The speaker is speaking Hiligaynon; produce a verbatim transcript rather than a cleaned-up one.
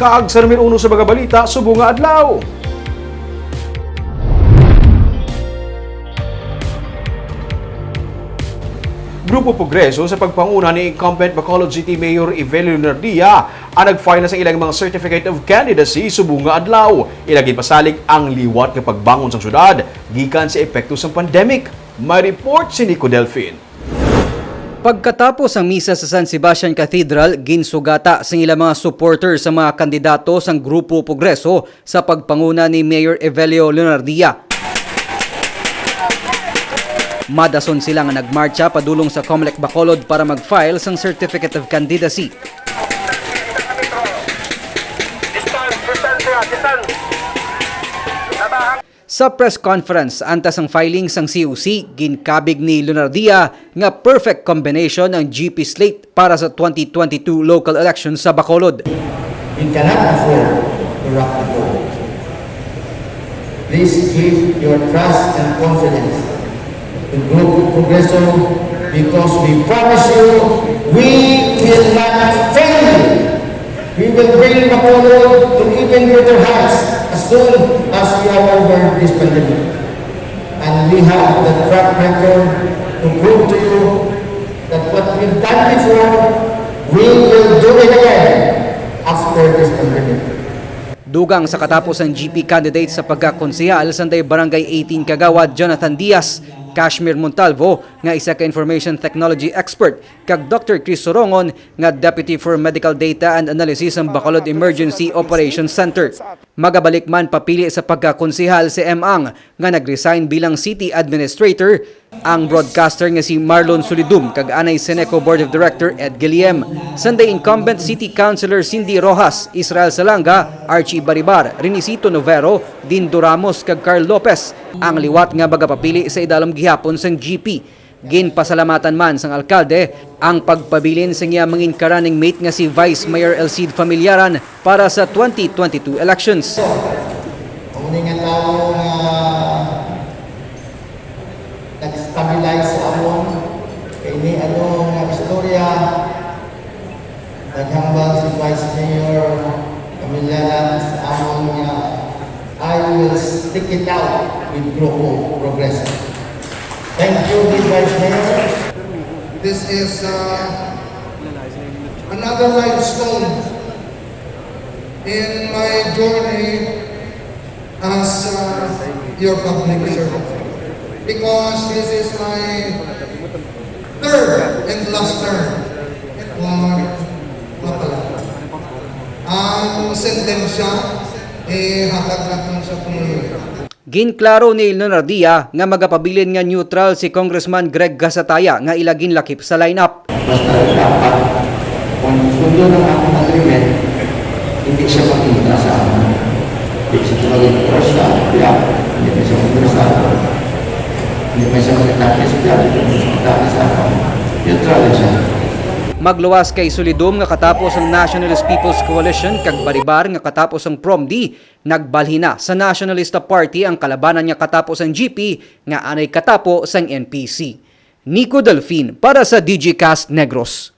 Kag sa numero uno sa mga balita subong nga adlaw. Grupo Progreso sa pagpanguna ni incumbent Bacolod City Mayor Evelio Lunardia ang nag-file na sa ilang mga certificate of candidacy subong nga adlaw. Ila ginpasalig ang liwat nga pagbangon sang syudad gikan sa epekto sang pandemic. May report si Nico Delfin. Pagkatapos ang misa sa San Sebastian Cathedral, ginsugata sang ila mga supporters ang mga kandidato sang Grupo Progreso sa pagpanguna ni Mayor Evelio Leonardia. Madason sila nga nagmartsa padulong sa Comelec Bacolod para mag-file sang Certificate of Candidacy. Sa press conference antas ang filing sang C O C, ginkabig ni Leonardia nga perfect combination ang G P slate para sa twenty twenty-two local elections sa Bacolod. We cannot afford to rock the boat. Please give your trust and confidence to Grupo Progreso because we promise you we will not fail you. We will bring Bacolod to even greater heights as soon as we are over this pandemic. And we have the track record to prove to you that what we've done before, we will do it again after this pandemic. Dugang sa katapos ang G P candidate sa pagkakonsehal, sanday Barangay eighteen Kagawad Jonathan Diaz, Cashmere Montalvo, nga isa ka information technology expert, kag Doctor Chris Sorongon, nga Deputy for Medical Data and Analysis sa Bacolod Emergency Operations Center. Magabalik man papili sa pagkakonsehal si M Ang, nga nag-resign bilang city administrator, ang broadcaster nga si Marlon Solidum kag anay Seneco Board of Director Ed Guillem, sanday incumbent City Councilor Cindy Rojas, Israel Salanga, Archie Baribar, Renisito Novero, Dindo Ramos kag Carl Lopez ang liwat nga magapapili sa idalom gihapon sang G P. Ginpasalamatan man sang alkalde ang pagpabilin sang iya mangin ka running mate nga si Vice Mayor Elcid Familiaran para sa twenty twenty-two elections. Ang ni nga tawo nga nag-stabilize sa amon, kay ni ano nga istorya, naghambal si Vice Mayor Familiaran sa amon nga, "I will stick it out with Grupo Progreso." Thank you, Vice Mayor. This is uh, another milestone in my journey as uh, your public servant. Because this is my third and last term for Mapalad. Ang sentensya, eh, hatag na kung sa pumuluyo. Ginklaro ni Leonardia nga magapabilin nga neutral si Congressman Greg Gasataya nga ila ginlakip sa lineup. Basta dapat, kung sundo ng ating agreement, hindi siya makita sa amin. Hindi siya tumawag sa Russia, yeah. Hindi siya magmasa. Hindi man siya magkatapis, yeah. Hindi siya magkatapis sa akin. Neutral siya. Magluwas kay Solidum nga katapos ang Nationalist People's Coalition kag Baribar nga katapos ang PROMD, nagbalhin na sa Nationalista Party ang kalabanan nga katapos ang G P nga anay katapo sang N P C. Nico Delfin para sa Digicast Negros.